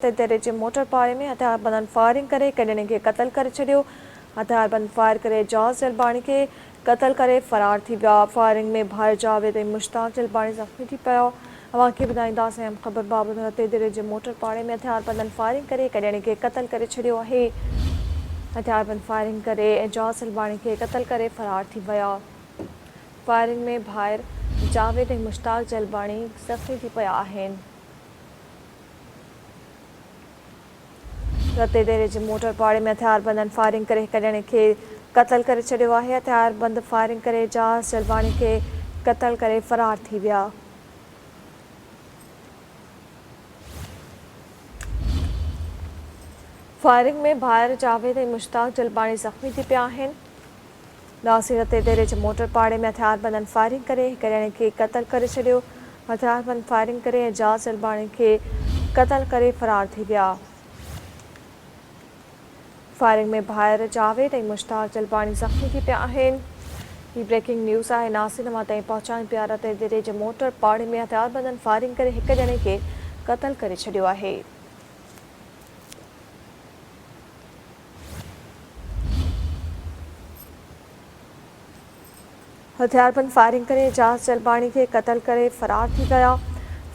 تيري جي موٽر پاڙي ۾ هٿياربندن فائرنگ ڪري هڪ ڄڻي کي قتل ڪري ڇڏيو، هٿياربند فائر ڪري اعجاز جلباڻي کي قتل ڪري فرار ٿي ويا، فائرنگ ۾ ڀائر جاويد ۽ مشتاق جلباڻي زخمي ٿي پيا، اوهان کي ٻڌائينداسين اهم خبر بابت رتيديري جي موٽر پاڙي ۾ هٿياربندن فائرنگ ڪري هڪ ڄڻي کي قتل ڪري ڇڏيو آهي، هٿياربند فائرنگ ڪري اعجاز جلباڻي کي قتل ڪري فرار ٿي ويا، فائرنگ ۾ ڀائر جاويد ۽ مشتاق جلباڻي زخمي ٿي پيا آهن. رتي ديري جي موٽر پاڙي ۾ هٿياربندن فائرنگ ڪري هڪ ڄڻي کي قتل ڪري ڇڏيو آهي، هٿياربند فائرنگ ڪري اعجاز جلباڻي کي قتل ڪري فرار ٿي ويا. فائرنگ ۾ ڀائر جاويد ۽ مشتاق جلباڻي زخمي ٿي پيا آهن. ناصر تيديري جي موٽر پاڙي ۾ هٿياربندن فائرنگ ڪري هڪ ڄڻي کي قتل ڪري ڇڏيو، هٿياربند فائرنگ ڪري اعجاز جلباڻي کي قتل ڪري فرار ٿي ويا. فائرنگ ۾ ڀائر جاويد ۽ مشتاق جلباڻي زخمي ٿي پيا آهن. هي بريڪنگ نيوز آهي ناصر اوهان تائين پهچايون پيا رتيديري جي موٽر پاڙي ۾ هٿياربندن فائرنگ ڪري هڪ ڄڻي کي قتل ڪري ڇڏيو آهي. هٿياربند فائرنگ ڪري اعجاز جلباڻي کي قتل ڪري فرار ٿي ويا،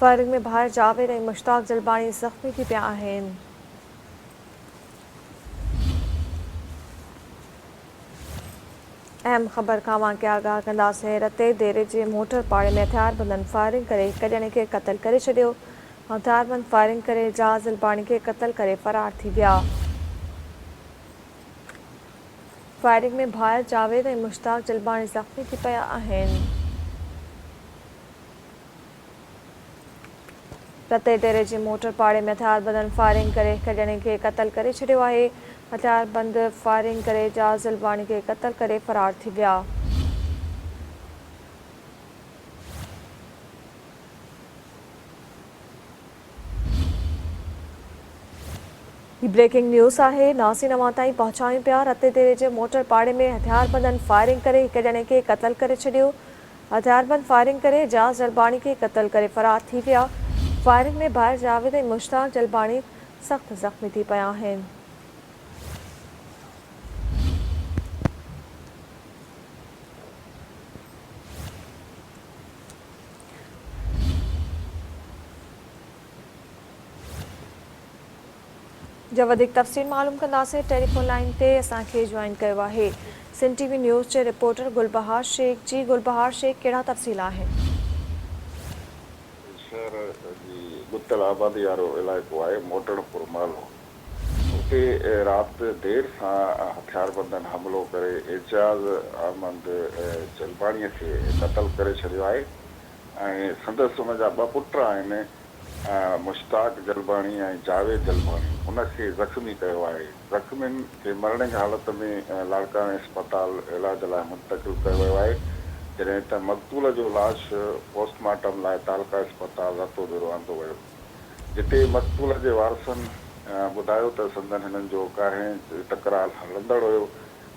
فائرنگ ۾ ڀائر جاويد ۽ مشتاق جلباڻي زخمي ٿي پيا آهن. اهم خبر کان اوهان کي آگاهه ڪنداسين، رتي ديري جي موٽر پاڙي ۾ هٿياربندن فائرنگ ڪري هڪ ڄڻي کي قتل ڪري ڇڏيو، هٿياربند فائرنگ ڪري اعجاز الباڻي کي قتل ڪري فرار ٿي ويا. فائرنگ ۾ ڀائر جاويد ۽ مشتاق جلباڻي زخمي ٿي پيا آهن. رتي ديري جي موٽر پاڙي ۾ هٿياربندن فائرنگ ڪري هڪ ڄڻي کي قتل ڪري ڇڏيو آهي. هٿياربند فائرنگ ڪري اعجاز جلباڻي کي قتل ڪري فرار ٿي ويا. هي بريڪنگ نيوز آهي ناسين اوهان تائين پهچايون پيا رتي ديري جي موٽر پاڙي ۾ هٿياربندن فائرنگ ڪري هڪ ڄڻي کي قتل ڪري ڇڏيو هٿياربند فائرنگ ڪري اعجاز جلباڻي کي قتل ڪري فرار ٿي ويا فائرنگ ۾ ڀائر جاويد ۽ مشتاق جلباڻي سخت زخمي ٿي پيا آهن. جا وڌيڪ تفصيل معلوم ڪنداسين ٽيليفون لائين تي اسان کي جوائن ڪيو آهي سنڌ ٽي وي نيوز جي رپورٽر گل بهار شيخ جي گل بهار شيخ ڪهڙا تفصيل آهن. شهر جي ڳتل آبادي وارو علائقو آهي موٽڻپور محلو اتي رات دير سان هٿياربندن حملو ڪري اعجاز احمد جلباڻي کي قتل ڪري ڇڏيو آهي ۽ سندس ان جا ٻه پٽ آهن مشتاق جلباڻي ۽ جاويد جلباڻي ان کي زخمي ڪيو آهي. زخمين کي مرڻينگ حالت ۾ لاڙڪاڻي اسپتال علاج لاء منتقل ڪيو ويو آهي جڏهن ته مقتول جو لاش پوسٽ مارٽم لاء تعلقه اسپتال رتوديرو آندو ويو جتي مقتول جي وارثن ٻڌايو ته سندن هنن جو ڪارهين تڪرار هلندڙ هيو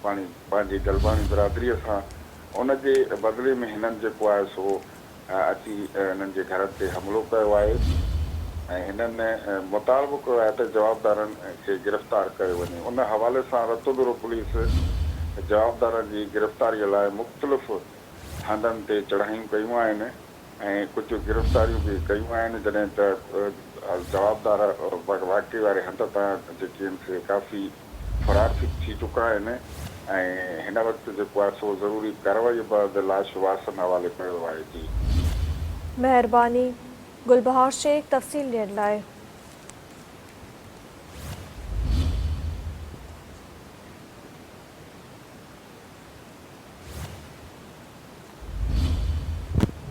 پاڻي پنهنجي جلباڻي برادري سان ان جي بدلي ۾ هنن جيڪو آهي سو اچي هنن جي گهرن تي حملو ڪيو آهي ۽ هنن مطالبو ڪيو آهي ته جوابدارن کي گرفتار ڪيو وڃي. ان حوالي سان رتودورو پوليس جوابدارن جي گرفتاري لاء مختلف هنڌن تي چڙهايون ڪيون آهن ۽ ڪجهه گرفتاريون به ڪيون آهن جڏهن ته جوابدار واقعي واري هنڌ تان جيڪي آهن سي ڪافي فرار ٿي چڪا آهن ۽ هن وقت جيڪو آهي سو ضروري ڪارروائي بعد لاش وارثن حوالي ڪيو ويو آهي جي. مهرباني گلبهار شيخ تفصيل ڏيڻ لاء.